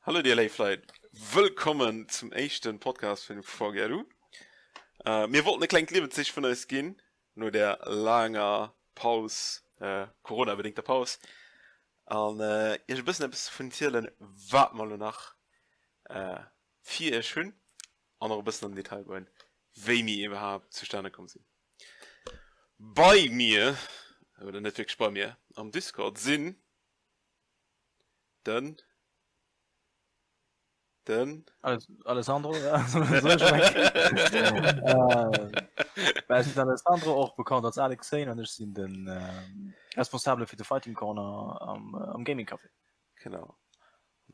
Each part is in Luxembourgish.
Hallo dir léif Leit, wëllkommen zum éischten Podcast vun VGLU. Mir wollten e klengt Liewenszich vun eis ginn no der laanger Paus, Corona-bedéngter Paus, an iech e bëssen eppes dovun zielen, wat mer elo nach fir iech hunn an och e bëssen an den Detail goen, wéi mir iwwerhaapt zustane komm sinn. Bei mir, oder net wierklech bei mir, am Discord sinn Den. Den. Alessandro, ja. Äh, ech sinn Alessandro, och bekannt als Alex Zane, an ech sinn den Responsabele fir de Fighting Corner am, am Gaming Café. Genau.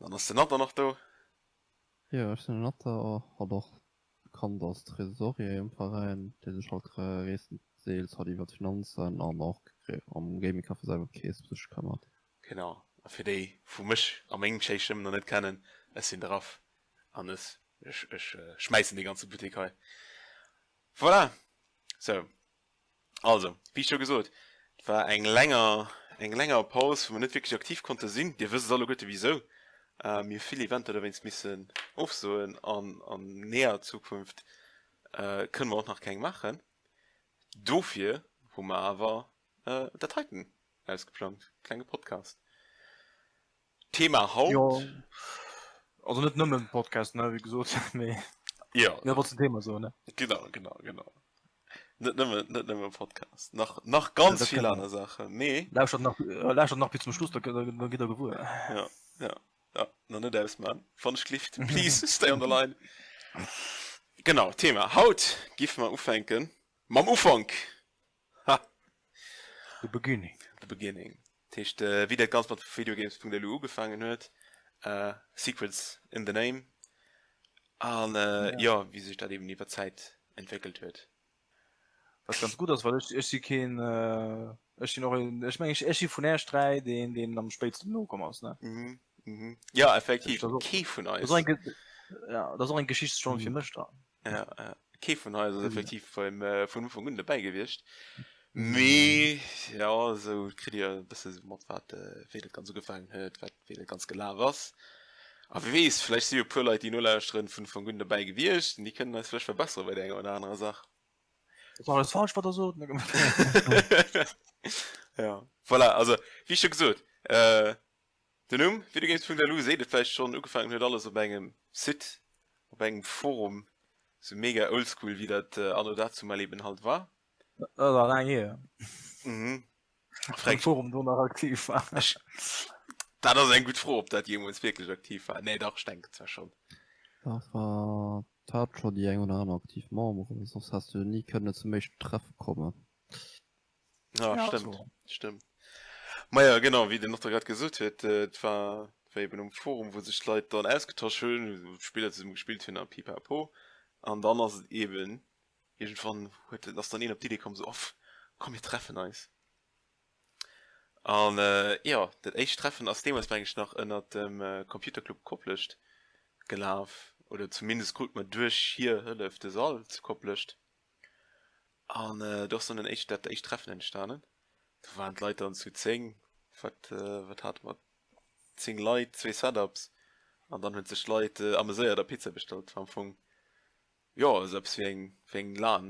An dann ass den Natter nach do. Jo, ech sinn den Natter, hat och Bekannt als Tresorier am Veräin, dee sech halt gréisstendeels halt iwwer d'Finanzen an och am Gaming Café selwer ëm d'Keess sech këmmert. Genau, a fir déi wou mech a meng schéi Stëmm nach net kennen, ech sinn de Raph an ech ech schmäissen dee ganze Buttek hei. Voilà! Sou, also wéi scho gesot, et war eng länger eng länger Paus, wou mer net wierklech aktiv konnte sinn. Dir wësst et alleguerte wisou. Mir hu vill Eventer dowéinst missen ofsoen an an näher Zukunft kënne mer och nach keng maachen. Dofir hu mer awer dat heiten ausgeplangt, klenge Podcast. Thema haut. Jo, also net nëmmen Podcast, ne, wéi gesot, mee Jo. Mir wollten Thema soen, ne? Genau, genau, genau. Net nëmmen, net nëmmen Podcast. Nach, nach ganz ja, vill aner Saachen, mee. Lauschtert nach, äh, lauschtert nach bis zum Schluss, da, da, da gitt der gewuer. Ja, ja, ja, nach net ausmachen. Wann ech glift, please stay on the line. Genau, Thema. Haut giff mer ufänken mam Ufank. Ha! The beginning. The beginning. Dat heescht, wéi dat Ganzt mat Videogames.lu ugefaangen huet, Secrets in the name, an jo, wéi sech dat eben iwwer d'Zäit entwéckelt huet. Wat ganz gutt ass, well ech, ech si keen, ech sinn och een, ech mengen, ech si vun Äech 3 deen, deen am spéitsten nokomm ass, ne? Mhm, mhm. Jo, effektiv, kee vun eis. Dat ass och eng, ja, dat ass och eng Geschichtsstonn fir mech dann. Ja, ja. Kee vun eis ass effektiv beim, äh, vun Ufank un dobäi gewiescht. Mee ja, esou kritt Dir e bësse sou mat, wat, äh, wéi dat Ganz ugefaangen huet, wat, wéi dat Ganz gelaf ass. A wie weess, vläicht si jo e puer Leit, déi nolauschteren, vun Ufank un dobäi gewiescht an déi kënnen eis vläicht verbessere bei der enger oder anerer Saach. Dat ass alles falsch, wat Der sot. Ja, voilà, also wéi scho gesot, äh, Den Numm Videogames.lu seet et vläicht schonn, ugefaangen huet alles op engem Site, op engem Forum, sou mega oldschool wéi dat anno dazumal eben halt war. Dat ass awer laang hier. Mhm. Ob Forum do nach aktiv war. Ech, dat ass eng gutt Fro, ob dat jeemools wierklech aktiv war. Nee, dach, ech denken zwar schonn. Dat war, dat hat scho déi eng oder aner aktiv Memberen, soss häss du jo ni kënne zum éischten Treffe kommen. Ja, ja stimmt, so. stimmt. Maja, genau, wéi den Notter grad gesot huet, äh, et war, war eben um Forum, wou sech d'Leit dann ausgetosch hunn, wou d'Spiller zesumme gespillt hunn a pipapo. An dann ass et eben, iergendwann huet, ass dann een op d'Idee komm, sou, off, komm mir treffen eis. An äh, jo, dat éischt Treffen ass deemools, meng ech, nach ënnert dem äh, Computerclub Koplescht gelaf, oder zumindest krut mer duerch hir Hëllef de Sall zu Koplescht. An do ass dann den éischt, dat éischt Treffen entstanen. Do waren d'Leit dann zu 10, wat, wat hate mer, 10 Leit, zwee Setups. An dann hunn sech d'Leit ameséiert a Pizza bestallt. War am Fong, jo, esou eppes wéi eng, wéi eng LAN.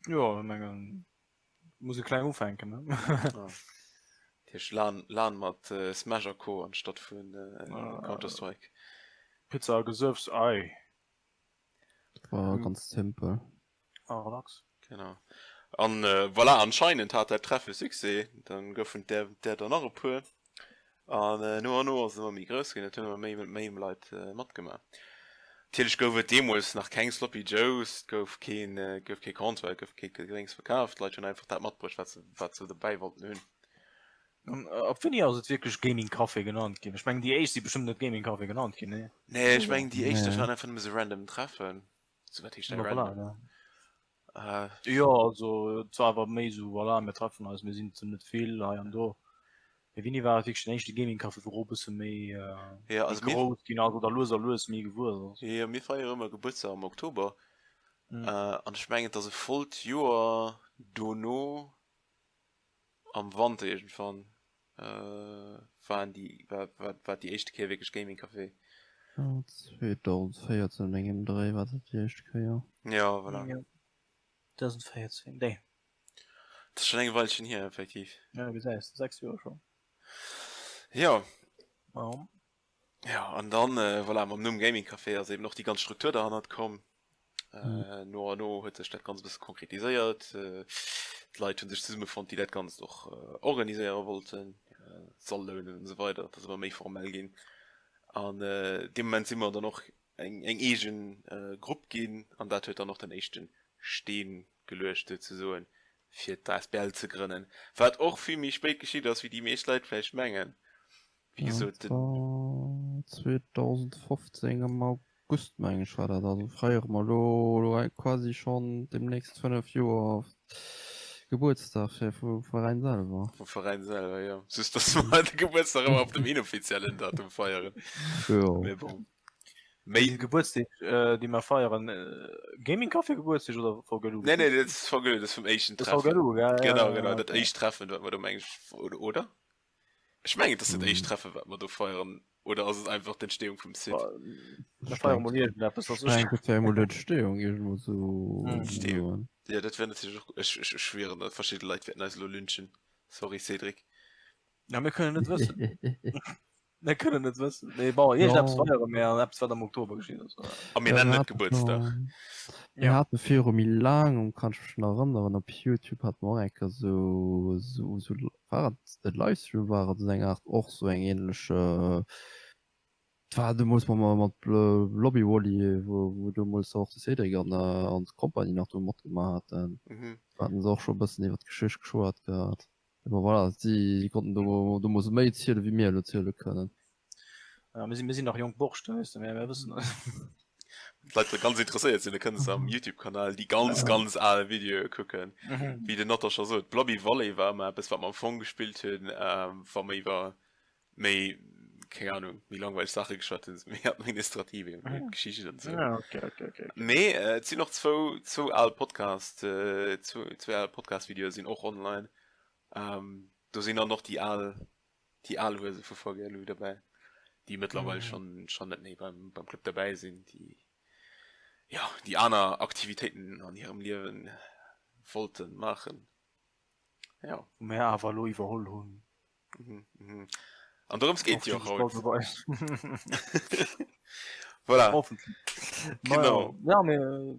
Jo, ech mengen, muss e kleng ufänken, ne? Ja. Dat heescht LAN, LAN mat Smash a Co. Anstatt vu Counter-Strike. Pizza a Gesöffs, ei. Dat war ganz simpel. Ah, relax. Genau. An voilà, anscheinend hat dat Treffe Succès. Dann goufen där där der nach e puer. An no an no ass et ëmmer méi grouss ginn. Et hunn ëmmer méi méi Leit matgemaach. Natierlech gouf et deemools nach keng Sloppy Joes, et gouf keen et gouf kee Comptoir, et gouf kee Gedrénks verkaaft. D'Leit hunn einfach dat matbruecht, wat se wat se dobäi wollten hunn. An ab wéini ass et wierklech Gaming Café genannt ginn? Ech mengen déi éischt si bestëmmt net Gaming Café genannt ginn, nee? Nee, ech mengen déi éischt, dat waren einfach nëmme sou random Treffen. Sou wat heescht dat random? Jo, also et war awer méi sou, voilà, mir treffen eis, mir sinn zwar net vill hei an do. Mee wéini war et wierklech den éischte Gaming Café, wou och e bësse méi grouss ginn ass oder lues a lues méi gewuess ass? Jo, mir feiere ëmmer Gebuertsdag am Oktober an ech mengen et ass e vollt Joer dono Am Wanter iergendwann. Waren déi, war, war, war déi éischte Kéier wierklech Gaming Café. Ja, 2014 an engem Dréi war dat déi éischt Kéier. Ja, voilà. Ja. 2014, déi. Dat ass schonn eng Weilchen hier, effektiv. Ja, gesäis de, 6 Joer schonn. Ja. Ja. Ja, an dann, voilà, mam Numm Gaming Café ass eben och déi ganz Struktur derhannert komm. Äh, no an no huet sech dat Ganzt e bësse konkretiséiert. D'Leit hu sech zesummefonnt, déi dat Ganzt och organiséiere wollten, Sall lounen an esou weider. Dat ass ëmmer méi formell ginn. An dee Moment si mer dann och eng eng eege Grupp ginn an dat huet dann och den éischte Steen geluecht souzesoen, fir d'ASBL ze grënnen. Wat och vill méi spéit geschitt ass, wéi déi meescht Leit vläicht mengen. Wéi gesot, den. 2015 am August meng ech war dat, also feiere mer elo quasi schonn deemnächst 5 Joer Gebuertsdag fir vum Veräin selwer. Vum Veräin selwer, jo. Just dass mer de Gebuertsdag ëmmer op dem inoffiziellen Datum feieren. Jo. Mee bon. Méi. Déi Gebuertsdeeg, déi mer feieren, Gaming Café Gebuertsdeeg oder VGLU? Nee, nee, dat ass VGLU, dat ass vum éischten Treffen. VGLU, ja, ja. Genau, genau, dat éischt Treffen, wat mer do meng ech, oder? Ech mengen et ass dat éischt Treffen wat mer do feieren, oder ass et einfach d'Entstehung vum Site? Mir feiere mol iergendeppes, ass ech denken et wär emol d'Entstehung iergendwou sou Entstehung. Jo dat wär natierlech och, ech ech schwieren der verschidde Leit wäerten eis elo lynchen, sorry Cédric. Ja mir kënnen net wëssen. Mir kënnen net wëssen, mee bon iergendeppes feiere mir an eppes wat am Oktober geschitt ass. A mir nennen et Gebuertsdag. Mir hate viru méi laangem, kann ech mech nach erënneren, op Youtube hate mer och eng Kéier sou sou War et e Livestream, war et esou eng Art och sou eng ähnlech, et war deemools mam mat Lobby Wally, wou wou deemools och de Cédric an an d'Compagnie nach do matgemaach haten, do haten se och scho e bëssen iwwer d'Geschicht geschwat gehat. Mee bon voilà, si konnten do deemools méi ziele wéi mir elo ziele kënnen. Ja, mir sinn, mir sinn nach jonk Borschten, weess de, mir, mir wëssen. D'Leit déi ganz interesséiert sinn, da kënne se am Youtube-Kanal déi ganz, ganz al Videoe kucken. Wéi den Natter scho sot, Blobby Volley war ëmmer eppes, wat mer am Fong gespillt hunn, wa mer iwwer méi, keng Ahnung, méi langweileg Saache geschwat hunn, méi administrativ eben, méi Geschicht an esou. Ja, okay, okay, okay, okay. Mee et sinn och zwou, zwou al Podcast, zwou, zwee al Podcast-Videoe sinn och online. Do sinn dann och déi al déi al Huese vu VGLU derbäi, déi mëttlerweil schonn schonn net méi beim beim Club derbäi sinn, déi jo déi aner Aktivitéiten an hirem Liewen wollte maachen. Jo. Wou mir awer elo iwwerholl hunn. Mhm, mhm. An dorëms geet jo och haut. Voilà. Hoffentlich. Genau. Ja, mir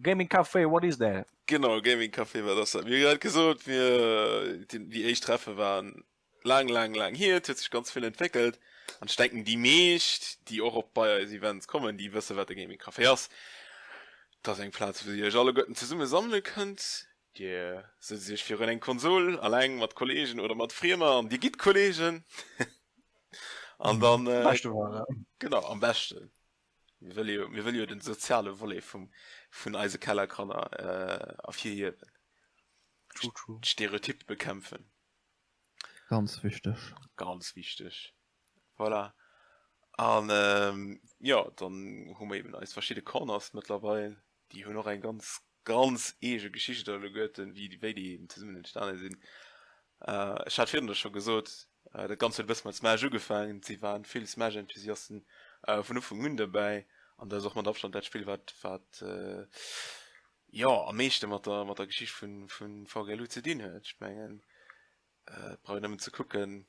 Gaming Café, what is that? Genau, Gaming Café, wat ass dat? Mir hu grad gesot, mir déi éischt Treffe waren laang, laang, laang hier. Et huet sech ganz vill entwéckelt. An ech denken, déi meescht, déi och op bei eis Events kommen, déi wësse wat de Gaming Café ass. Et ass eng Plaz, wou dir iech alleguerten zesumme sammele kënnt. Dir sëtzt iech virun eng Konsol, alleng, mat Kollegen oder mat Friemer, an dir gitt Kollegen. An dann. Am beschte Fall, ja. Genau, am beschten. Mir wëlle jo, mir wëlle jo den soziale Volet vum, vun eise Kellerkanner ervirhiewen. True, true. D'Stereotype bekämpfen. Ganz wichteg. Ganz wichteg. Voilà. An jo, dann hu mer eben eis verschidde Corners mëttlerweil. Déi hunn och eng ganz, ganz eege Geschicht alleguerten, wéi wéi déi eben zesummen entstane sinn. Ech hat virdrun scho gesot, dat Ganzt huet e bësse mat Smash ugefaangen. Si waren vill Smash-Enthusiasten vun Ufank un dobäi. An dat ass och mat Abstand dat Spill, wat wat jo am meeschte mat der mat der Geschicht vun vun VGLU ze dinn huet. Ech mengen et brauch een nëmmen ze kucken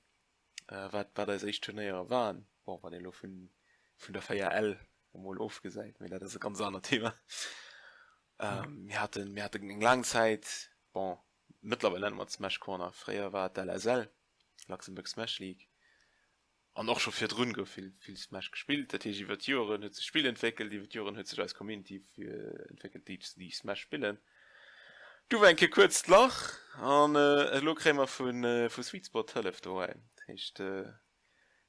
wat wat eis éischt Turnéierer waren. Bon wann een elo vun vun der 4L emol ofgesäit, mee dat ass e ganz anert Thema. Mir haten mir haten eng laang Zäit, bon mëttlerweil nenne mer et Smash Corner, fréier war et d'LSL, Luxembourg Smash League. An och scho virdrun gouf vill, vill Smash gespillt. Dat heescht, iwwer d'Joren huet sech d'Spill entwéckelt, iwwer d'Joren huet sech eis Community entwéckelt, déi, déi Smash spillen. Du war eng Kéier kuerz d'Lach an elo kréie mer vu, vu Sweet Spot Hëllef dohei. Dat heescht,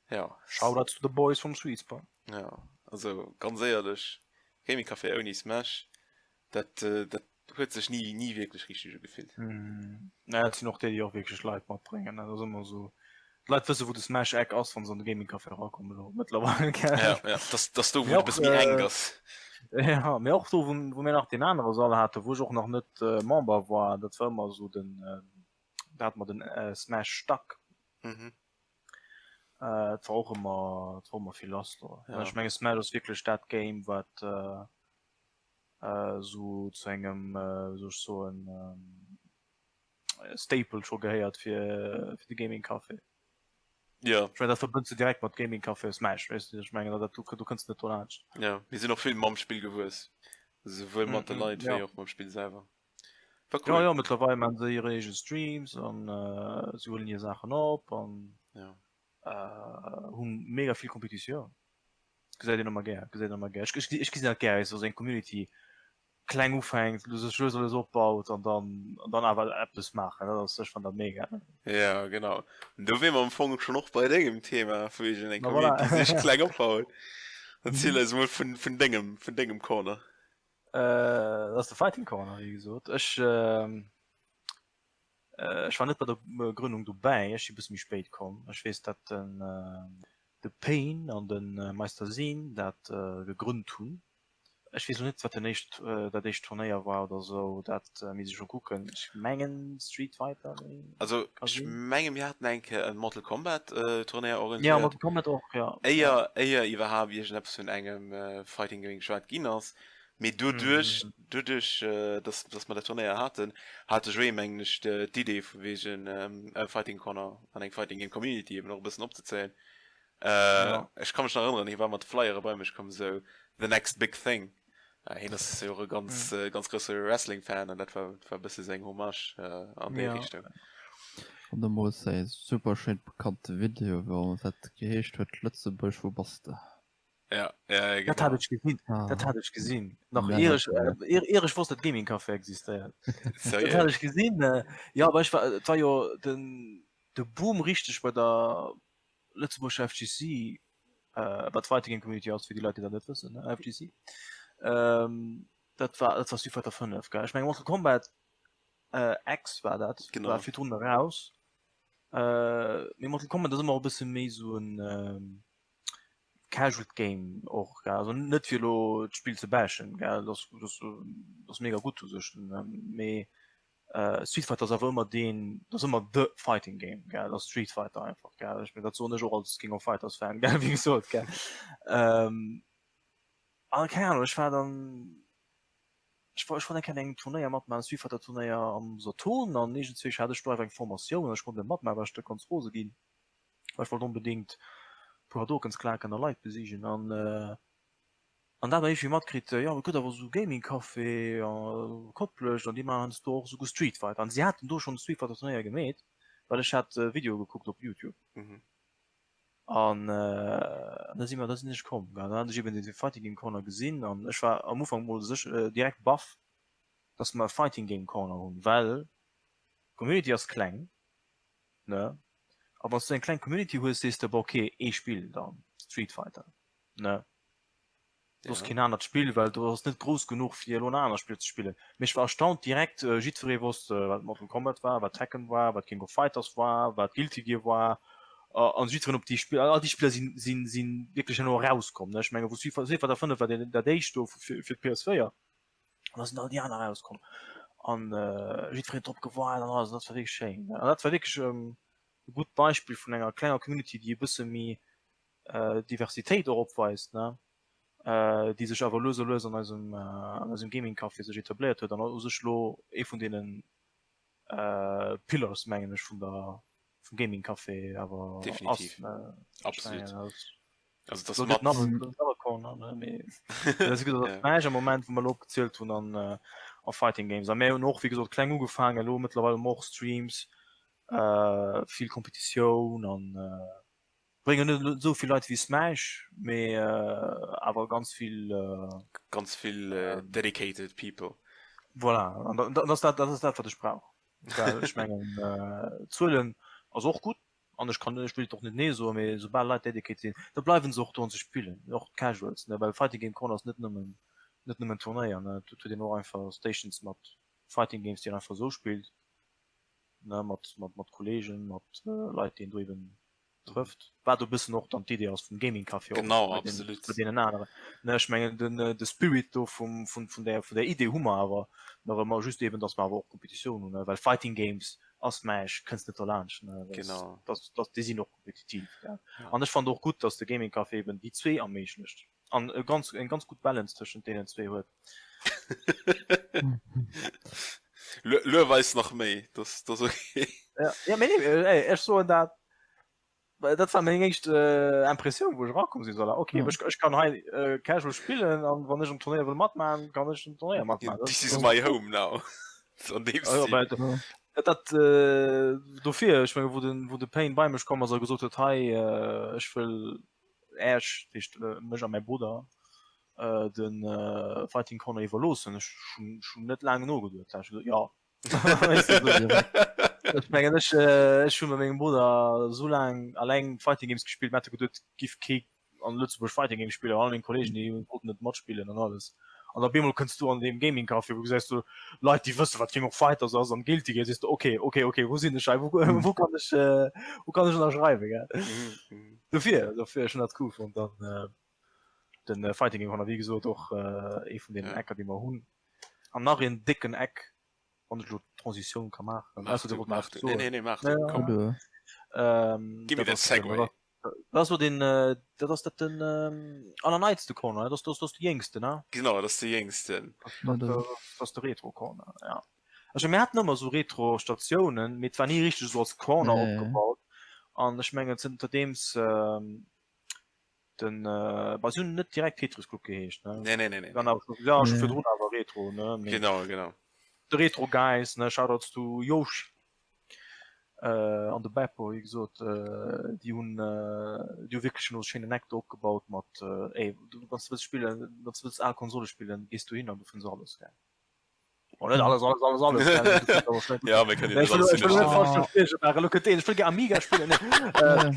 jo. Shoutouts to the boys vum Sweet Spot. Jo, also ganz éierlech, Gaming Café ouni Smash, dat, dat huet sech ni ni wierklech richteg ugefillt. Mm. Naja, et sinn och déi, déi och wierklech Leit matbréngen. Dat ass ëmmer esou. D'Leit wësse wou de Smash Eck ass, wann se an de Gaming Café erakommen elo mëttlerweil. Ja, ja, dass, dass do wou et e bësse méi enk ass. Ja, mee och do wou, wou mir nach deen anere Sall haten, wou ech och nach net äh, Member war, dat war ëmmer esou den, äh, da hate mer den äh, Smash Duck. Mhm. Et war och ëmmer, et war ëmmer vill lass do. Ja. Ech menge Smash ass wierklech dat Game, wat esou zu engem, wéi soll ech soen, Staple scho gehéiert fir fir de Gaming Café. Ja. Ech mengen dat verbënns du direkt mat Gaming Café Smash, weess de, ech mengen dat do do kënns de net dolaanscht. Ja, mir sinn och vill mam Spill gewuess, souwuel mat de Leit wéi och mam Spill selwer. War cool. Ja, ja, mëttlerweil maachen se hir eege Streams an se huelen hir Saachen op an ja. hu mega vill Competitioun. Gesäit een ëmmer gär, gesäit een ëmmer gär. Ech, ech, ech gesinn dat gär, weess du, sou eng Community kleng ufänkt, sech lues a lues opbaut an dann, an dann awer eppes maachen. Dat ass, ech fannen dat mega. Ja, genau. An do wier mer am Fong schonn och bei dengem Thema, vu wegen eng Community sech kleng opbaut. Erziel eis emol vun, vun dengem, vun dengem Corner. Dat ass de Fighting Corner, wéi gesot. Ech, ech war net bei der Grënnung dobäi, ech si e bësse méi spéit komm. Ech weess, datt den, de Pain an de Meister Sin dat gegrënnt hunn. Ech weess lo net wat den éischt dat éischt Turnéier war oder sou, dat misst ech lo kucken. Ech mengen Street Fighter mee Also ka ech sinn. menge mir haten eng Kéier en Mortal Kombat Turnéier Ja organiséiert, Mortal Kombat och, ja. éier éier iwwerhaapt iergendeppes vun engem Fighting Game geschwat ginn ass. Mee doduerch doduerch dass dass mer dat Turnéier haten, hat de Joé mengen ech d'Idee vu wegen e Fighting Corner an eng Fighting Game Community eben och e bëssen opzezéien. Äh, ech ka mech nach erënneren, hie war mat Flyere bei mech komm, sou the next big thing. Äh, hien ass jo och e ganz, mm. ganz grousse Wrestling-Fan an dat war, war e bësse seng Hommage äh, an déi ja. Richtung. An de Moos säi super schéin bekannte Video, wou dat geheescht huet, Lëtzebuerg, wou bass de? Ja, ja, genau. Dat hat ech gesinn. Ah. Dat hat ech gesinn. Nach ier ech, äh, ier, ier ech wosst, dat Gaming Café existéiert. Dat hat ech gesinn. Äh, ja, aber ech war, et war jo den, de Boom richteg bei der Lëtzebuerger FGC, wat d'Fighting Game Community ass, fir déi Leit, déi dat net wëssen, ne, FGC, dat war, dat war Street Fighter 5, gell? Ech mengen Mortal Kombat X war dat, genau. war virdrun eraus. Mee Mortal Kombat ass ëmmer e bësse méi esou en casual Game och, gell? Also net fir elo d'Spill ze bashen, gell, dat ass, dat ass mega gutt u sech, mee Street Fighter ass awer ëmmer deen, dat ass ëmmer the fighting game, gell, dat ass Street Fighter einfach, gell, ech mengen dat soen ech och als King of Fighters Fan, gell, wéi gesot, gell. A keng Ahnung, ech war dann, ech war, ech wollt eng Kéier an engem Turnéier matmaachen, Street Fighter Turnéier am Saturn an iergendzwéi hat ech do einfach eng Formatioun an ech konnt net matmaachen, well ech da ganz rose ginn, well ech wollt onbedéngt e puer Hadokens klaken a Leit besiegen an An da hat mer iergendwéi matkritt, jo et gëtt awer esou Gaming-Café a Koplescht an déi maachen heiansdo och esouguer Street Fighter. An si haten do schonn Street Fighter Turnéier gemeet, well ech hat Videoe gekuckt op Youtube. An da si mer, da sinn ech komm, gell. Dann hat ech eben dee Fighting Game Corner gesinn an ech war am Ufank mol sech direkt baff, dass mer e Fighting Game Corner hunn, well d'Community ass kleng, ne? A wann s du eng kleng Community hues, sees de, bon ok, ee Spill dann, Street Fighter, ne? Do ass keen anert Spill, well do ass net grouss genuch fir elo en anert Spill ze spillen. Mee ech war erstaunt direkt, jiddweree wosst wat Mortal Kombat war, wat Tekken war, wat King of Fighters war, wat Guilty Gear war an jiddwereen op déi Spiller, all déi Spiller sinn sinn sinn wierklech herno erauskomm ne. Ech menge wou Street Fighter 5 war deen dat éischt do fir fir d'PS4 an da sinn all déi aner erauskomm an jiddwereen huet drop gewaart an alles an dat war wierklech schéin. An dat war wierklech e gutt Beispill vun enger klenger Community déi e bësse méi Diversitéit och opweist, ne, déi sech awer lues a lues an eisem, an eisem Gaming Café sech etabléiert huet an u sech elo ee vun deene Pillars, mengen ech, vun der, vum Gaming Café awer ass. Definitiv. Absolut. Also das mat nach e Corner, ne, mee dat ass gutt, am Moment, wou mer elo opgezielt hunn an a Fighting Games. A mir hunn och, wéi gesot, kleng ugefaangen, elo mëttlerweil hu mer och Streams, vill Kompetitioun an Bréngen net esou vill Leit wéi Smash, mee awer ganz vill. Ganz vill dedicated people. Voilà, an dat ass dat, dat ass dat wat ech brauch. Well ech mengen Zuelen ass och gutt an ech kann, ech wëll et och net nee soen, mee soubal Leit dedicated sinn, da bleiwen se och do an se spillen, och d'Casuals, ne, well Fighting Game Corner ass net nëmmen, net nëmmen Turnéier, ne, et huet een och einfach Stations mat Fighting Games, déi een einfach esou spillt, ne, mat, mat, mat Kollegen, mat Leit, déi een do eben trëfft, wat e bëssen och dann d'Idee ass vum Gaming Café och Genau, bei den, absolut. bei deenen aneren. Ne, ech mengen den, de Spirit do vum, vun, vun der, vun der Idee hu mer awer nach ëmmer, just eben, datt mer awer och Kompetitioun hunn, well Fighting Games Ass Smash, kënns net derlaanscht, ne? Genau. Das, das, déi sinn och kompetitiv, gell? Ja. An ech fannen och gutt, dass de Gaming Café eben déi zwee erméiglecht an e ganz, eng ganz gutt Balance tëschent deenen zwee huet. Luef eis nach méi, das, das okay. Ja, ja, mee nee, ey, ech soen dat, Well dat war meng éischt äh, Impressioun, wou ech erakomm sinn. So, okay, ja. ech, ech kann hei äh, casual spillen an wann ech um Turnéier wëll matmachen, kann ech um Turnéier matmachen. This is my home now. So an deem Stil. Ja, ja. Dat, dat äh, dofir, ech menge wou den, wou de Pain bei mech komm ass a gesot huet, hei äh, ech wëll Äech, dat heescht äh, mech a mäi Brudder, äh, den äh, Fighting Corner iwwerloossen. Ech hunn hun net laang nogeduet. Ech gesot, ja, Ech mengen ech ech hu mat mengem Brudder esou laang alleng Fighting Games gespillt, mir hate geduet et giff kee an Lëtzebuerg Fighting Games spillen, all meng Kollegen déi wollten net matspillen an alles. An op eemol kënns du an deem Gaming Café, wou gesäis du Leit déi wësse wat King of Fighters ass an Guilty Gear, sees du ok ok ok wou sinn ech hei, wou wou kann ech wou kann ech ënnerschreiwen gell. Dofir dofir ech hunn dat cool fonnt an den Fighting Game Corner wéi gesot och ee vun deenen Ecker déi mer hunn. An nach een décken Eck, wann ech elo d'Transitioun ka maachen. Maach du, maach du. Nee, nee, nee, maach du. Komm. Ähm, Gi mir den Segway. Dat ass lo den, dat ass dat den allerneitste Corner, dat ass, dat ass de jéngsten, ne? Genau, dat ass de jéngsten. Dat ass de Retro-Corner, ja. Also mir haten ëmmer esou Retro-Statiounen, mee et war ni richteg esou als Corner opgebaut. An ech mengen, zënterdeems Den äh, bah, si hunn net direkt Tetris Club geheescht, ne? Nee, nee, nee, nee. Dann awer schon, ja, schon virdrun awer Retro, ne? Mee Genau, genau. De Retro Guys, ne? Shoutouts to Yoshi äh, an de Beppo, wéi gesot, äh, déi hunn äh, déi hu wierklech elo e schéinen Eck do opgebaut mat äh, ey, du, wann s du wëlls spillen, wann s du wëlls al Konsole spillen, gees du hin an du fënns alles, gell? Oh, net alles, alles, alles, alles. Ja, mir kënnen net alles Ich will Amiga spillen. Äh,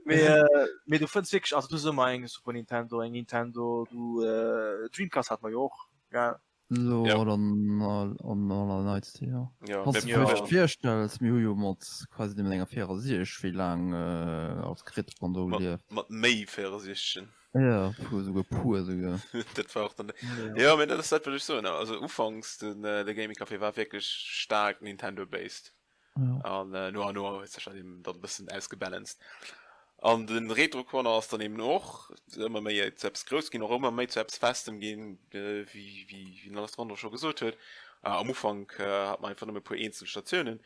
mee, äh, mee du fënns wierklech, also du hues ëmmer eng Super Nintendo, eng Nintendo, du äh, Dreamcast hat mer jo och, gell? So, Ja. oder an an allerneitste, ja. Ja, Wann du mir, dir virstells, mir hu jo mat quasi nëmmen enger 64 wéi laang äh, als Retro-Konsol mat, gelieft. mat méi 64. Ja, puer souguer, puer souguer. Dat war och dann. Ja, mee dat ass dat, wat ech soen. Also ufanks den de Gaming Café war wierklech staark Nintendo-based. Ja. An no an no huet sech dat eben dann e bëssen ausgebalanced. An de Retro Corner ass dann eben och ëmmer méi zu eppes grouss ginn, och ëmmer méi zu eppes Festem ginn, wéi wéi wéi den Alessandro scho gesot huet. Am Ufank hat mer einfach nëmme e puer eenzel Statiounen.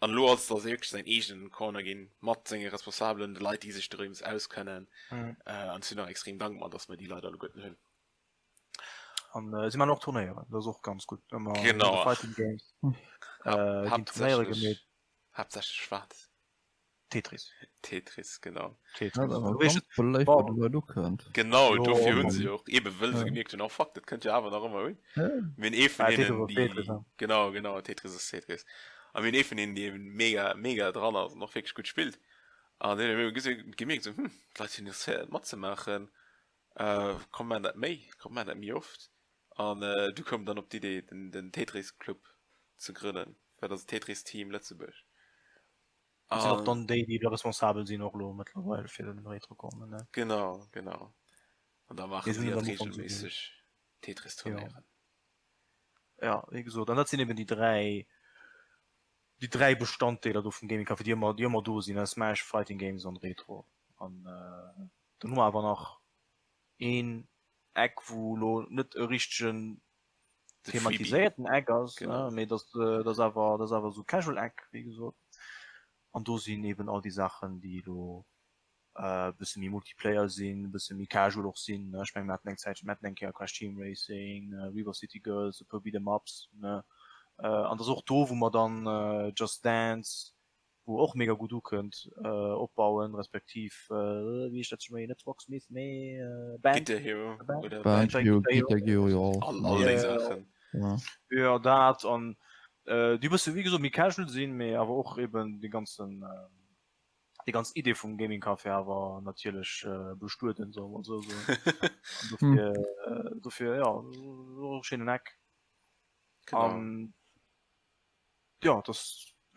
An elo ass et also wierklech säin eegenen Corner ginn, mat senge Responsabelen, de Leit, déi sech dorëms auskennen. An ech sinn och extrem dankbar, dass mer déi Leit alleguerten hunn. An si man och Turnéieren, dat ass och ganz gutt. Ëmmer no de Genau. Fighting Games ginn Turnéiere gemeet. Haaptsächlech wat? Tetris. Tetris, genau. Tetris. Dat awer ganz beléift bei de Leit ukënnt. Genau, dofir hunn se jo och, eben wëll se gemierkt hunn, oh fuck, dat kënnt jo awer nach ëmmer un. Mir hunn ee vun hinnen, déi, genau, genau, Tetris ass Tetris. A mir hunn ee vun hinnen, dee eben mega, mega dran ass an och wierklech gutt spillt. An deen huet eben gemierkt, esou, hm, d'Leit sinn interesséiert matzemaachen, komm maachen dat méi, komm maachen dat méi oft. An du koum dann op d'Idee, den Tetris Club ze grënnen, wat ass Tetris Team Lëtzebuerg. Sinn och dann déi, déi responsabel sinn och elo mëttlerweil fir den Retrocorner, ne? Genau, genau. An da maache si halt reegelméisseg Tetris-Turnéieren. Ja, wéi gesot, an dat sinn eben déi 3, déi 3 Bestanddeeler do vum Gaming Café, déi ëmmer, déi ëmmer do sinn, ne, Smash, Fighting Games an Retro. An dann hu mer awer nach een Eck, wou elo net e richtegen thematiséierten Eck ass, mee dat ass awer, dat ass awer esou casual Eck, wéi gesot. An do sinn eben all déi Saachen, déi elo e bësse méi Multiplayer sinn, e bësse méi casual och sinn. Ech menge mir haten eng Zäitchen, mir haten eng Kéier Crash Team Racing, River City Girls, e puer Beat 'em Ups, ne. An dat ass och do, wou mer dann Just Dance wou och mega gutt ukënnt, opbauen, respektiv wéi heescht dat scho méi, net Rocksmith, mee Band, Guitar Hero oder Band, Guitar Hero, jo, all déi Saachen. Jo, dat an déi e bësse wéi gesot méi casual sinn, mee awer och eben dee ganzen, déi ganz Idee vum Gaming Café awer natierlech bestueden, soe mer esou soen. An dofir, dofir jo, och e schéinen Eck. An Jo, et ass,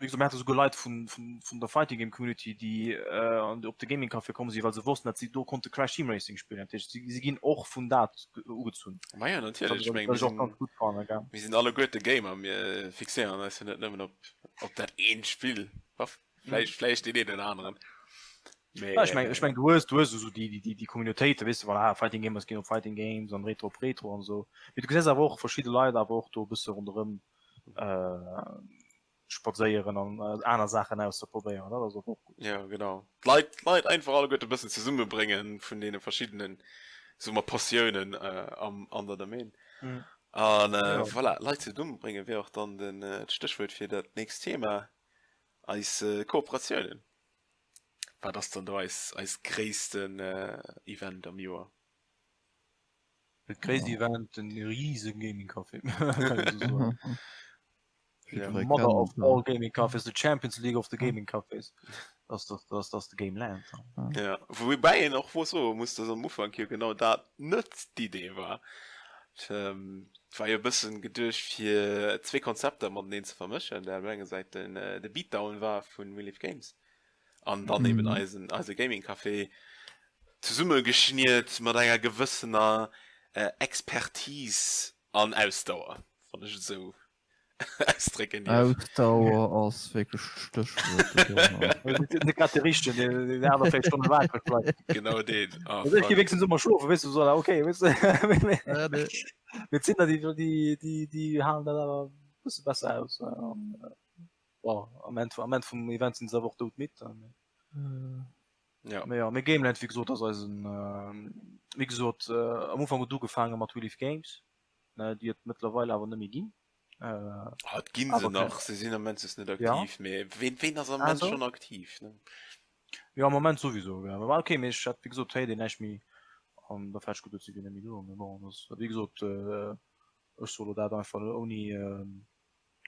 wéi gesot, mir hate souguer Leit vun, vun, vun der Fighting Game Community, déi an op de Gaming Café komm sinn, well se wossten, datt si do konnte Crash Team Racing spillen. Dat heescht, si, si ginn och vun dat ugezunn. Ma jo, natierlech. Ech meng, mir sinn, mir sinn alleguerte Gamer. Mir fixéieren eis jo net nëmmen op. Op dat eent Spill. Vläicht, vläicht deen een oder aneren. Mee, ja, ech meng, ech meng, du hues, du hues esou déi, déi, déi Communautéiten, weess de, voilà, Fighting Gamers ginn op Fighting Games an Retro op Retro an esou. Mee du gesäis awer och verschidde Leit awer och do e bësse ronderëm äh, spadséieren an äh, aner Saachen auszeprobéieren. Dat ass och och gutt. Ja, genau. D'Leit, d'Leit einfach alleguerte e bëssen zesummebréngen vun deene verschiddenen, soe mer, Passiounen äh, am, an der Domaine. Mhm. An äh, ja. voilà, Leit zesummebréngen wär och dann den, äh, d'Stéchwuert fir dat nächst Thema, eis äh, Kooperatiounen. Wat ass dann do eis, eis gréissten äh, Event am Joer? Dat gréisst Event, den riese Gaming Café. Ja. Mother of all Gaming Cafés, the Champions League of the Gaming Cafés. Das, das, das, das de Game Land. Ja, woubäi een och wo soe muss, dass am Ufank jo genau dat net d'Idee war. Et ähm, war jo e bëssen geduecht fir zwee Konzepter mateneen ze vermëschen, dat op enger Säit den, äh, de Beatdown war vun We Live Games an dann eben eisen, eise Gaming Café zesummegeschniert mat enger gewëssener äh, Expertise an Ausdauer, wann ech et esou ausdrécken dierf. Ausdauer ass wierklech d'Stéchwuert. Net grad de richtegen, deen deen aner 4 Stonne wakereg bleift. Genau deen. Oh, Also ech gi wéinstens ëmmer schlofen, weess du, so, okay, weess du. Ja, nee. Mee et sinn der, déi, déi, déi, déi halen dat awer e bësse besser aus. An, bon, am Enn, am Enn vum Event sinn se awer och doudmidd. Ja. Mee ja, mee Gameland, wéi gesot, ass eisen, wéi gesot, am Ufank huet ugefaange mat Relief Games, ne, déi et mëttlerweil awer net méi ginn. Ah, et ginn se nach, se sinn am Moment just net aktiv, ja. mee ween, ween ass am Moment also? schon aktiv, ne? Ja, am Moment sowieso, ja. Aber okay, mee ech hat, wéi gesot, héiert een näischt méi an da vläicht gutt, et si net méi do, mee bon, das, wéi gesot, ech soe lo dat einfach ouni,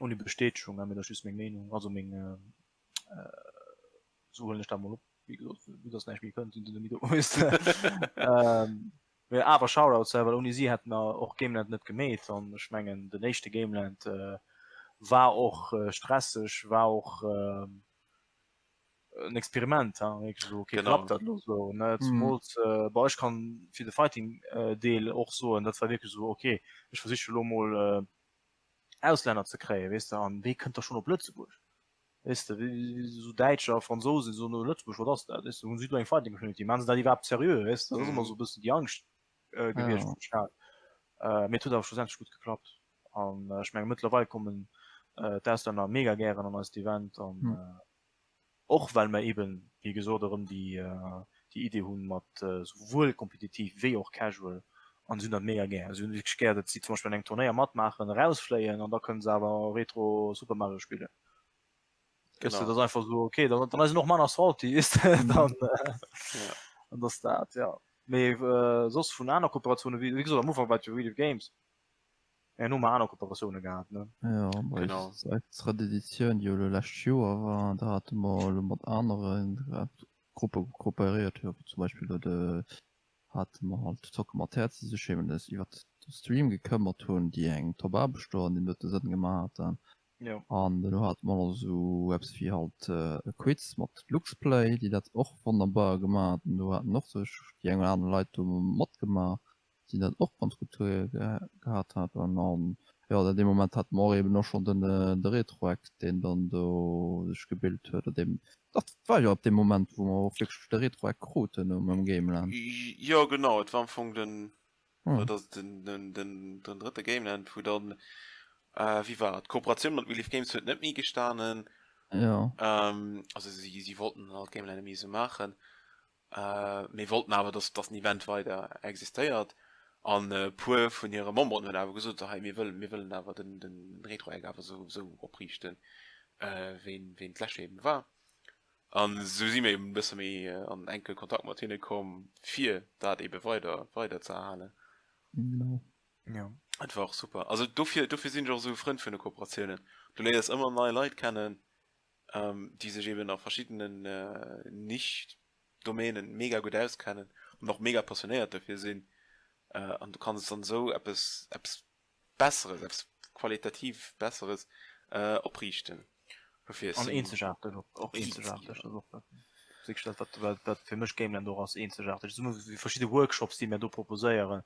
ouni Bestätegung, mee dat ass just meng Meenung, also meng, Sou huelen ech dat mol op. Wéi gesot, vue dass näischt méi kënnt, sinn se net méi do. Weess de? Mee awer Shoutouts, well ouni si hätte mer och Gameland net gemeet. An ech mengen, den éischte Gameland war och stresseg, war och en Experiment, hein, wierklech esou, okay, klappt dat elo esou, ne? Zemools, bon, ech kann fir de Fighting-Deel och soen, dat war wierklech esou, okay, ech versiche lo mol Auslänner ze kréien, weess de, an wee kënnt da schonn op Lëtzebuerg? Weess de, esou Däitscher a Fransousen soen, oh Lëtzebuerg, wat ass dat? Weess de, hunn si do eng Fighting Community? Maachen se dat iwwerhaapt seriö? Weess de, dat ass ëmmer esou e bëssen déi Angscht gewiescht, wou ech hat. Mee et huet awer schlussendlech gutt geklappt. An ech menge mëttlerweil kommen d'Auslänner mega gären an eist Event an och well mer eeben, wéi gesot, erëm déi Idee hunn mat souwuel kompetitiv wéi och casual an si hunn dat mega gär. Si hunn wierklech gär, datt si zum Beispill an engem Turnéier matmaachen, erausfléien an da kënne se awer Retro Super Mario spillen. Weess de, dat ass einfach esou, okay, dann dann ass een och manner salty, weess de, dann dann ass dat, jo. Mee soss vun aner Kooperatiounen, wéi gesot, am Ufank war et jo Real Games. Mä hu mer aner Kooperatioune gehat, ne? Jo, bei Genau. eis drëtt Editioun, déi jo elo lescht Joer war, do hate mer elo mat anere Gruppe kooperéiert, jo, wéi zum Beispill elo de, hate mer halt Zocke mat Häerz, déi sech eben des iwwert de Stream gekëmmert hunn, déi eng top Aarbecht do an deem dote Sënn gemaach haten. Jo. An duerno hate mer och esou eppes wéi halt e Quiz mat Luxplay, déi dat och wonnerbar gemaach haten. Do haten och sech déi eng oder aner Leit do matgemaach. déi dat och ganz gutt gehat haten an jo an deem Moment hate mer och eben och schonn den de Retroact deen dann do sech gebilt huet an deem dach dat war jo ab deem Moment wou mer och wierklech de Retroact kruten um Gameland. Jo genau, et war am Fong den dat ass den den den den drëtte Gameland wou dann wéi war et d'Kooperatioun mat Relief Games huet net méi gestanen jo also si si wollten halt Gameland net méi esou maachen Mee wollten awer, dass dass den Event weider existéiert. An e puer vun hire Memberen hunn awer gesot, hei mir wëllen, mir wëllen awer den den Retro-Eck awer esou esou opriichten, wéi en wéi en d'lescht Joer eben war. An esou si mir eben e bësse méi an enke Kontakt mat hinne komm, fir dat ebe weider weider ze erhalen. Genau. Jo. Dat war och super. Also dofir dofir sinn ech och esou e Frënd vun de Kooperatiounen. Du léiers ëmmer nei Leit kennen, déi sech eben a verschiddenen Niche-Domänen mega gutt auskennen an och mega passionéiert dofir sinn. An du kanns dann esou eppes, eppes Besseres, eppes qualitativ Besseres opriichten. Dofir An eenzegaarteg och, och eenzegaarteg, dat ass och dat, wierklech dat, wat, wat, wat fir mech Gameland och ass, eenzegaarteg. Esou wéi verschidde Workshops, déi mir do proposéieren,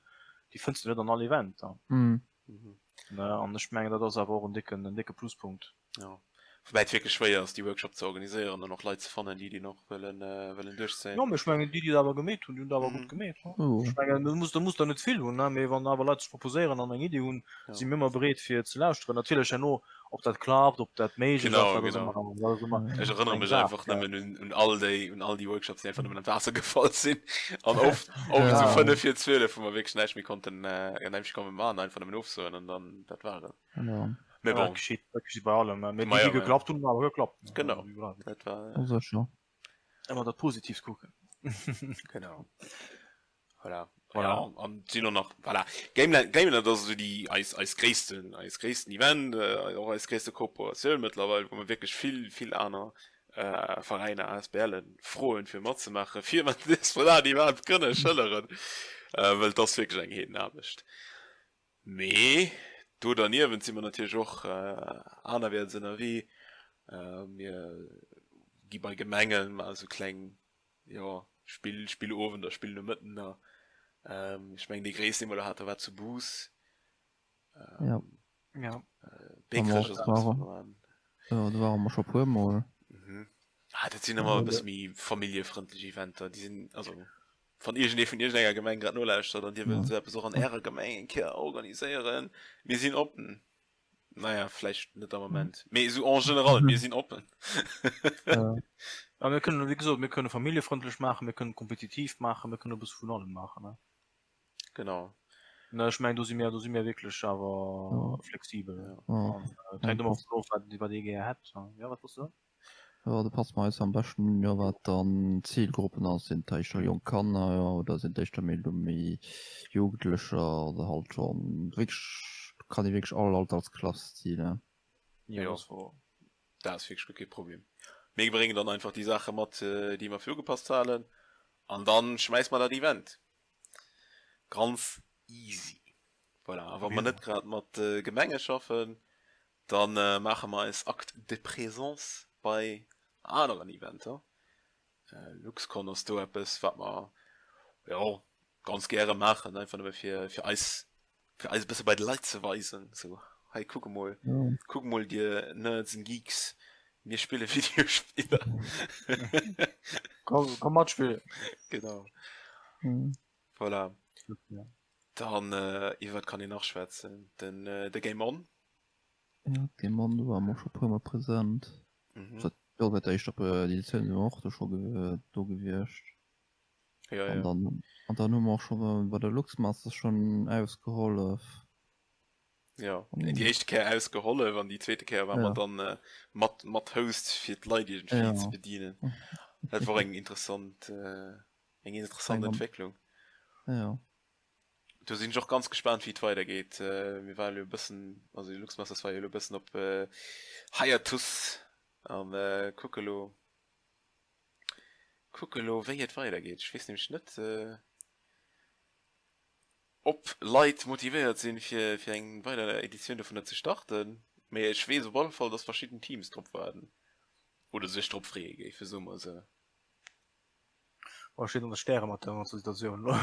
déi fënns du net an all Event. Ne, an ech mengen, dat ass awer och en décken, en décke Pluspunkt. Jo. Woubäi et wierklech schwéier ass, déi Workshop ze organiséieren an och Leit ze fannen, déi déi och wëllen, wëllen duerchzéien. Jo, mee ech mengen, déi, déi et awer gemeet hunn, déi hunn et awer gutt gemeet. Ech mengen, du muss, du muss der net vill hunn, mee wann awer Leit sech proposéieren an eng Iddi hunn, si mir ëmmer bereet fir ze lauschteren. Natierlech herno, ob dat klappt, ob dat méiglech ass, dat ass ëmmer, dat ass ëmmer Ech erënnere mech einfach nëmmen un, un all déi, un all déi Workshops, déi einfach nëmmen an d'Waasser gefall sinn an oft, oft esou 5 vir 12, wou mer wierklech näischt méi konnten, näischt méi konnte maachen, einfach nëmmen ofsoen an dann dat war et. Mee bon. Dat geschitt, dat geschitt bei allem. Mee déi, déi geklappt hunn, hunn awer geklappt. Genau. Dat war. Oh, sécher. Ëmmer dat Positiivt kucken. Genau. Voilà. Voilà. Ja, an sinn och nach, voilà. Gameland, Gameland ass esou déi eis, eis gréissten, eis gréissten Event, äh, och eis gréisste Kooperatioun mëttlerweil, wou mer wierklech vill, vill aner äh, Veräiner, ASBLen froen, fir matzemaachen, fir mer dës, voilà, déi iwwerhaapt kënne schëlleren, äh, well et ass wierklech eng Heedenaarbecht. Mee do derniewent si mer natierlech och anerwäerts ënnerwee. Mir gi bei Gemengen, maache sou kleng, jo, Spill, Spillowender, Spillnomëttener. Ech mengen dee gréissten, dee mer elo haten, war zu Bous. Jo. Beekrech ass eppes, wat mer maachen. Jo, do ware mer scho puer Mol. Ah, dat sinn ëmmer e bësse méi familljefrëndlech Eventer. Déi sinn, also wann iergendee vun iergendenger Gemeng grad nolauschtert an Dir wëllt esou eppes och an Ärer Gemeng eng Kéier organiséieren, mir sinn oppen. Naja, vläicht net am Moment, mee esou en général, mir sinn oppen. Ja, mir kënnen, wéi gesot, mir kënne familljefrëndlech maachen, mir kënnen kompetitiv maachen, mir kënnen e bësse vun allem maachen, ne? Genau. Ne, ech mengen, do si mir, do si mir wierklech awer flexibel. An et hänkt ëmmer dovun of, wat, wat ee gär hätt. Jo, wat wolls de soen? Jo, do passt mer eis am beschten un. Jo, wat dann d'Zilgruppen ass, sinn et éischter jonk Kanner, jo, oder sinn et éischter méi elo méi Jugendlecher oder halt schonn wierklech, kann ee wierklech all Altersklass zielen. Jo, dat ass wouer. Dat ass wierklech guer kee Problem. Mir bréngen dann einfach déi Saache mat, déi mer fir ugepasst halen, an dann schmäisse mer dat Event. Ganz easy. Voilà, a wa mer net grad mat Gemenge schaffen, Da maache mer eis Acte de présence bei aneren Eventer. LuxCon ass do eppes, wat mer, jo, ganz gäre maachen, einfach nëmme fir, fir eis, fir eis e bësse bei de Leit ze weisen, sou, hei kuck emol, kuck emol dir Nerds and Geeks, mir spille Videospiller. Komm, komm matspillen. Genau. Voilà. Dann, iwwer wat kann een nach schwätzen? Den, de Game On. Ja, Game On, do ware mer och scho puer mol present. Mhm. Seit, jo, seit der éischter Editioun si mer och do scho do gewiescht. Ja, An ja. dann, an dann hu mer och scho bei der Luxmasters schonn ausgehollef. Ja, déi éischte Kéier ausgehollef an déi zweete Kéier war mer dann äh, mat, mat Host fir d'Leit iergendwéi ja. ze bedienen. Dat war eng interessant, äh, eng interessant Entwécklung. Ja. Do sinn ech och ganz gespaant wéi et weider geet. Mir ware lo e bëssen, also de Luxmasters war jo lo e bëssen op Hiatus an kucke lo, kucke lo wéi et weider geet. Ech weess nämlech net ob Leit motivéiert sinn fir fir eng weider Editioun dovunner ze starten, mee ech weess op alle Fall dass verschidden Teams drop waarden oder sech drop freeë géifen, soe mer esou. Oh, steet an de Stäre mat der ganzer Situatioun lo.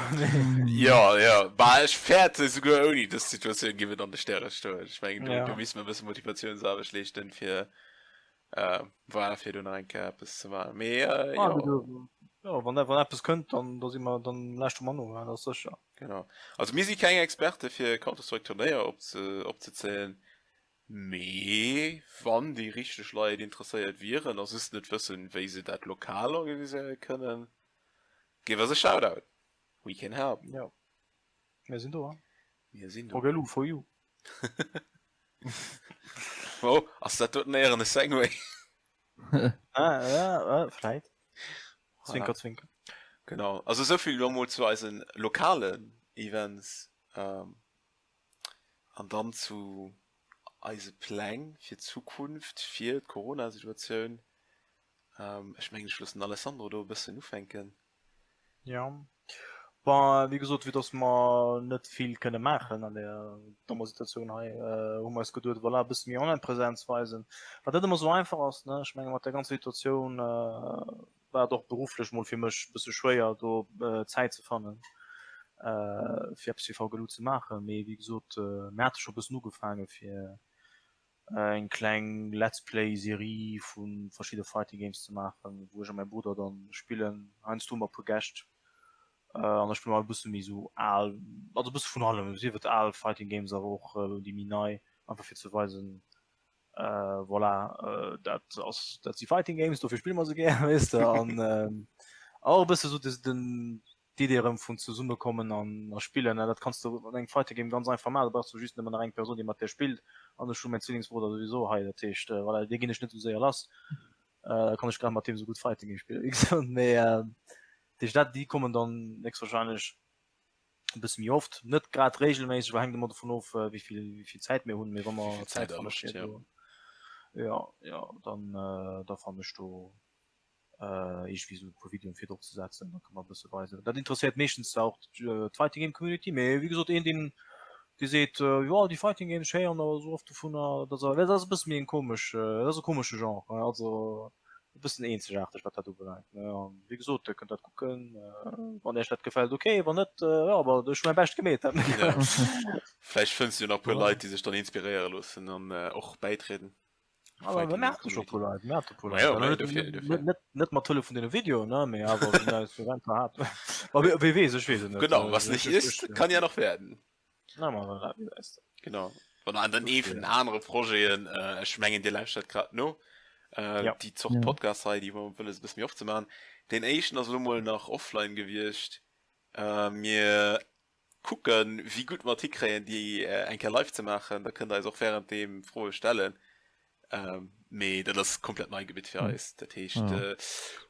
Ja, ja, bah, ech fäerte souguer ouni dës Situatioun géif et an de Stäre stoen. Ech mengen, do, ja. do misste mer e bësse Motivatiounsaarbecht leeschten, fir, äh, voilà, fir do nach eng Kéier eppes ze maachen. Mee, äh, ah, ja. Du, ja, wann, wann eppes kënnt, dann, da si mer, dann lauschteren mer no, ja, dat ass sécher. Genau. Also mir si keng Experte fir Counter-Strike-Turnéier opze, opzezéien. Mee wann déi richteg Leit interesséiert wieren a just net wëssen, wéi se dat lokal organiséiere kënnen, give us a shout-out! We can help! Jo, mir sinn do. Mir sinn do. Orgelu for you! Oh, ass dat doten éieren e Segway? Ah, ja, vläit. Zwinker, zwinker. Genau, also esouvill elo mol zu eisen lokalen Events. An dann zu eise Pläng fir d'Zukunft, fir d'Corona-Situatioun. Ech mengen, ech loossen den Alessandro do e bëssen ufänken. Jo, bon, wéi gesot, vue dass mer net vill kënne maachen an där dommer Situatioun hei, hu mer eis geduet, voilà, e bësse méi Online-Präsenz weisen, wat net ëmmer esou einfach ass, ne. Ech menge mat där ganzer Situatioun war et och berufflech mol fir mech e bësse schwéier do Zäit ze fannen fir eppes fir VGLU ze maachen. Mee wéi gesot, mir hate scho e bëssen ugefaange fir. Eng kleng Let's Play Serie vu verschidde Fighting Games ze maachen, wou ech a mäi Brudder dann spillen, heiansdo mat puer Gäscht. An da spille mer e bësse méi sou al, also e bësse vun allem, sief et al Fighting Games awer och déi méi nei, einfach fir ze weisen, voilà, dat ass, dat si Fighting Games, dofir spille mer se gär, weess de. An och e bësse sou den D'Idee erëm vun zesumme kommen an a spillen, dat kanns de an engem Fighting Game ganz einfach maachen. Da brauchs du just nëmmen nach eng Persoun, déi mat där spillt. An ech hu mäin Zwillingsbrudder souwisou hei, dat heescht, voilà, dee ginn ech net esou séier lass. Da kann ech grad mat deem esou gutt Fighting Game spillen, wéi gesot. Mee dat heescht, dat, déi kommen dann héchstwahrscheinlech e bësse méi oft. Net grad regelméisseg, well hänkt ëmmer dovun of, wéi vill, wéi vill Zäit mir hunn. Mee wa mer Zäit fanne fir do, jo, jo, dann, da fannen ech do iergendwéi esou e puer Videoen fir drop ze setzen, da kann man e bësse weisen. Dat interesséiert meeschtens zwar och d'Fighting Game Community, mee wéi gesot een deen dee seet jo déi Fighting Games ech héieren awer esou oft dovunner, dat ass dat ass e bësse méi eng komesch, dat ass e komesche Genre, also e bëssen eenzegaarteg wat dat ubelaangt ne. An wéi gesot dir kënnt dat kucken, wann iech dat gefält ok, wann net jo awer ech hu mäi Bescht gemeet. Vläicht fënns du jo nach e puer Leit déi sech dann inspiréiere loossen an och bäitrieden. Net mat Hëllef vun deene Videoen, ne, mee awer wéi eis Eventer hat. Ma wie weess, ech weess et net. Genau, was nicht ist, kann ja noch werden. Na, ma voilà, wie weess dat. Genau. Wann an dann ee vun den anere Projeten, ech mengen Dir lauschtert grad no, déi Zort Podcast hei, déi mer wëlles e bësse méi oft ze maachen. Deen éischten ass elo mol nach offline gewiescht. Mir kucken, wéi gutt mer et hikréien, déi eng Kéier live ze maachen. Da kënnt Der eis och wärenddeem Froe stellen. Mee dat ass komplett nei Gebitt fir eis. Dat heescht,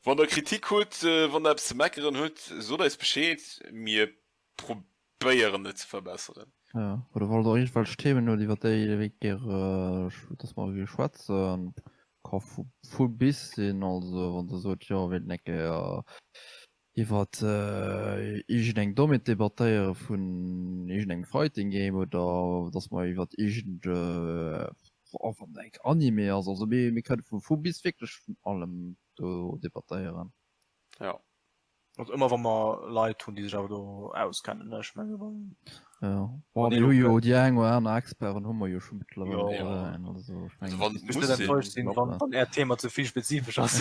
wann Der Kritik hutt, wann Der eppes ze meckeren hutt, sot eis Bescheed. Mir probéieren et ze verbesseren. Jo, oder wann Der iergendwelch Themen hutt, iwwer déi Dir wéilt gäre, dass mer géife schwätzen, ka vu bis sinn. Also wann Der sot, jo, wéilten eng Kéier iwwert iergendeng Dommheet debattéiere vun iergendengem Fighting Game oder dass mer iwwert iergend wann et eng Anime ass. Also mir mir kënne vu vu bis wierklech vun allem do debattéieren. Jo. Also ëmmer wa mer Leit hunn, déi sech awer do auskennen, ne? Ech menge wann. Jo, bon mir hu jo déi eng oder aner Experten hu mer jo scho mëttlerweil Jo. dobäi, also ech Also mengen wann dat et Ech muss net sinn. enttäuscht sinn, wann wann Äert Thema ze vill spezifesch ass.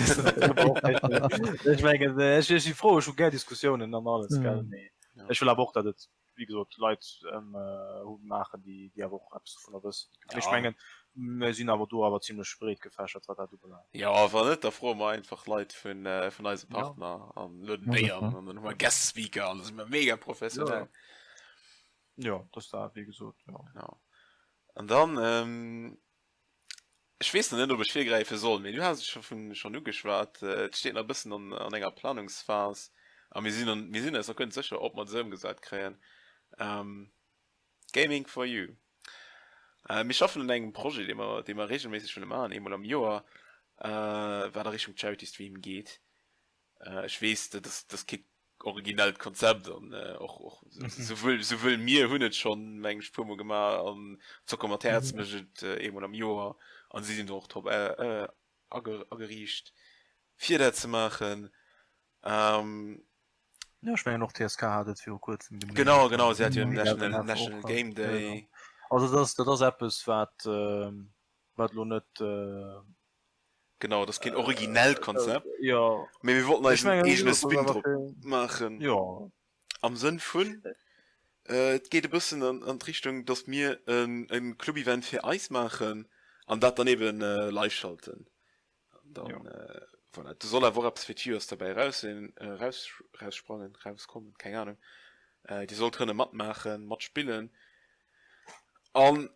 Ech mengen ech ech si frou, ech hu gär Diskussiounen an alles, gell, mee ech wëll awer och, datt et wéi gesot Leit hu maachen, déi déi awer och eppes dovunner wëssen. Mee ech mengen mir sinn awer do awer zimlech breet gefächert, wat dat ubelaangt. Jo, wann net, da froe mer einfach Leit vun vun eise Partner an lueden déi an an dann hu mer Guest Speaker an da si mer mega professionell. Jo, dat ass dat, wéi gesot, jo. Genau. An dann, ech weess nach net, ob ech virgräife soll, mee du has et scho vun schonn ugeschwat, et steet nach e bëssen an an enger Planungsphas a mir sinn an mir sinn eis nach guer net sécher, ob mer et esou ëmgesat kréien. Gaming for you. Mir schaffen un engem Projet, dee mer dee mer reegelméisseg wëlle maachen, eemol am Joer, wat a Richtung Charity Stream geet. Ech weess, dat ass dat ass kee originellt Konzept an och och souwuel souwuel mir hunn et schonn, meng ech, puermol gemaach an Zocker mat Häerz mécht et eemol am Joer an si sinn do och drop ageriicht fir dat ze maachen. Jo, ech mengen och TSK hat et viru kuerzem gemeet. Genau, genau, si hat jo den National National Game Day. Also dat ass dat ass eppes wat wat elo net Genau, dat ass keen originellt Konzept. Jo. Mee mir wollten eisen eegene Spin drop maachen. Jo. Am Sënn vun, et geet e bëssen an an d'Richtung, datt mir en e Club-Event fir eis maachen an dat dann eeben live schalten. An dann, voilà, do soll awer och eppes fir d'Viewers derbäi eraus sinn, eraus, eraussprangen, erauskommen, keng Ahnung. Dir sollt kënne matmaachen, matspillen an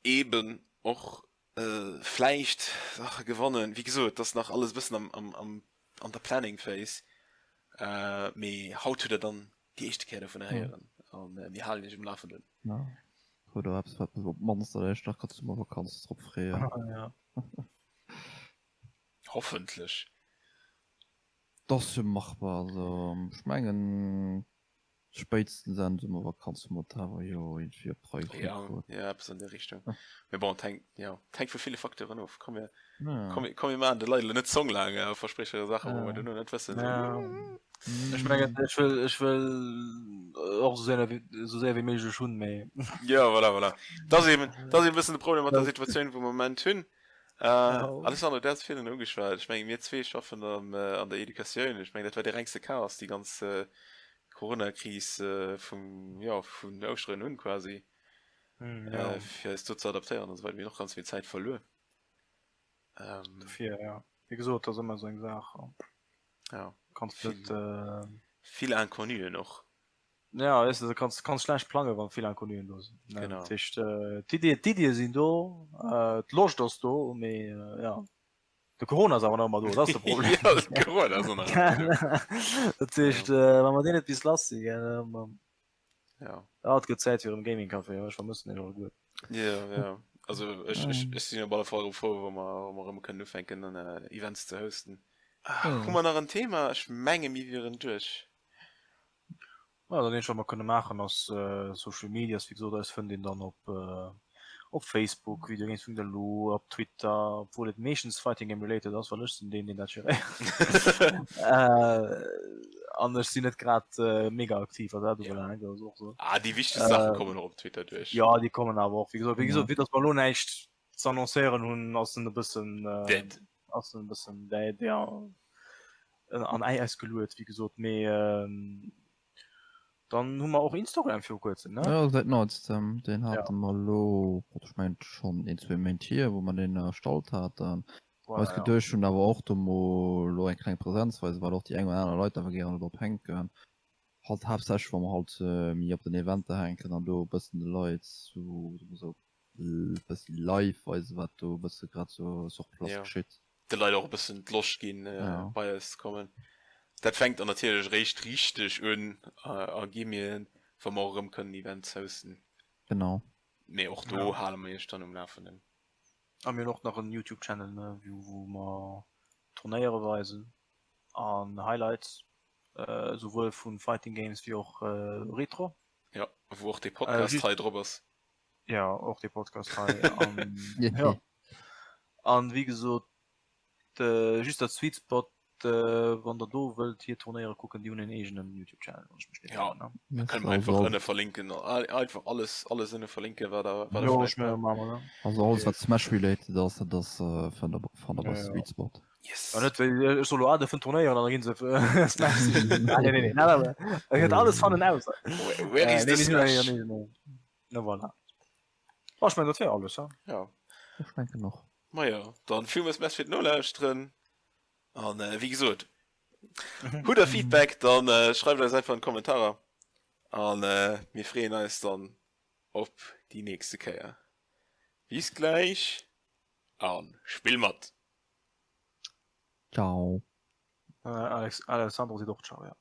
eeben och vläicht Saache gewannen. Wéi gesot, et ass nach alles e bëssen am, am, am, an der Planning Phase, mee haut hutt der dann déi éischte Kéier dovunner héieren a mir halen iech um Lafenden. Ja, oder eppes wat op d'mannst der iech nach kann d'Summervakanz drop freeën. Ja. Hoffentlech. Dat ass jo machbar, also ech mengen Spéitstens Enn Summervakanz hu mer et awer jo iergendwéi op d'Rei kritt. Ja, ja, eppes an där Richtung. Mee bon, et hänkt, jo, et hänkt vu ville Facteuren of. Komm mir, komm mir, komm mir maachen de Leit elo net d'Zong laang a versprieche Saachen, wou mer duerno net wëssen. Ech mengen ech wëll ech wëll och esou séier wéi esou séier wéi méiglech hunn, mee. Ja voilà voilà. Dat ass eben dat ass eben e bëssen de Problem mat der Situatioun wou mer am Moment hunn. Alessandro, du has virun ugeschwat, ech menge mir zwee schaffen an an der Educatioun, ech mengen dat war dee rengste Chaos déi ganz Coronakris vum jo vun Ouschteren un quasi, fir eis do ze adaptéieren an esou weider. Mir hunn och ganz vill Zäit verluer. Dofir ja, wéi gesot, dat ass ëmmer esou eng Saach. Ja, kanns net äh... vill Inconnuen och. Ja, weißt du, du kannst, kannst schlecht plangen, wann vill Inconnuen do sinn. Ne? Genau. Dat heescht, äh, d'Idee, d'Iddie sinn do, äh, d'Loscht ass do, mee äh, ja. De Corona ass awer nach ëmmer do, dat ass de Problem. ja, de Corona ass och nach ëmmer do. Dat heescht, äh, wa mer deen net bis lass sinn, gell, dann, Ja. Ja, et gëtt Zäit fir erëm Gaming-Café, ech vermëssen iech alleguer. Ja, ja. Also ech, ech, ech sinn op alle Fall erëm frou, wa mer, wa mer erëm kënnen ufänken an Events ze hosten. Hu mer nach en Thema? Ech menge mir wieren duerch. Ja, dat eenzegt wat mer kënne maachen ass Social Medias, wéi gesot, eis fënnt een dann op op Facebook, videogames.lu, op Twitter, obwuel et meeschtens Fighting Game related ass, well ech sinn deen, deen dat geréiert. An ech sinn net grad mega aktiv, wat dat ubelaangt, dat ass och esou. Ah, déi wichtegst Saache kommen och op Twitter duerch. Jo, déi kommen awer och. Wéi gesot, wéi gesot, vue dass mer elo näischt ze annoncéieren hunn, ass en e bëssen, Dead. ass en e bëssen dead, jo, an Äis geluet, wéi gesot. Mee Dann hu mer och Instagram viru kuerzem, ne? Jo, säit neitstem. Deen hate mer elo, ech mengen schonn een, zwee Méint hier, wou mer deen erstallt haten. Voilà, Eis geduecht hunn awer och do mol elo eng kleng Präsenz weisen, well och déi eng oder aner Leit awer gären do drop hänken. Halt haaptsächlech wa mer halt méi op den Eventer hänken an do e bëssen de Leit sou, sou e bëssi live weisen, wat do e bësse grad sou sur place geschitt. De Leit och e bëssen d'Loscht ginn, bei eis ze kommen. Dat fänkt dann natierlech eréischt richteg un a Gemien, wa mer och erëm kënnen Events hosten. Genau. Mee och do hale mer iech dann um Lafenden. A mir hunn och nach en Youtube Channel, ne, wou mer Turnéiere weisen an Highlights, souwuel vu Fighting Games wéi och Retro. Jo, wou och dee Podcast hei drop ass. Ja, och dee Podcast hei. An, ja. An wéi gesot, just dat Sweet Spot, wann der do wëllt hir Turnéiere kucken, déi hunn en eegenen YouTube Channel, wann ech mech net irren. Ja, kënne mer einfach ënne verlinken, einfach alles, alles ënne verlinken, wat der, wat der vläicht braucht. Also alles wat Smash related ass, dat ass fannt der, fannt der bei Sweet Spot. Yes. Ja, net wéi ech soll lo alle vun Turnéieren an da ginn se Smash sichen. Ah, nee, nee, nee, nein, nein, da gëtt alles fannen aus. Where is the Smash? Na voilà. Oh, ech mengen dat wär alles, ha? Ja. Ech denken och. Majo, dann villmools Merci fir d'Nolauschteren an wéi gesot, hutt der Feedback, dann schreift eis einfach an d'Kommentarer an mir freeën eis dann op déi nächste Kéier. Bis gläich an spill mat! Ciao. Alex, Alessandro seet och Ciao, ja.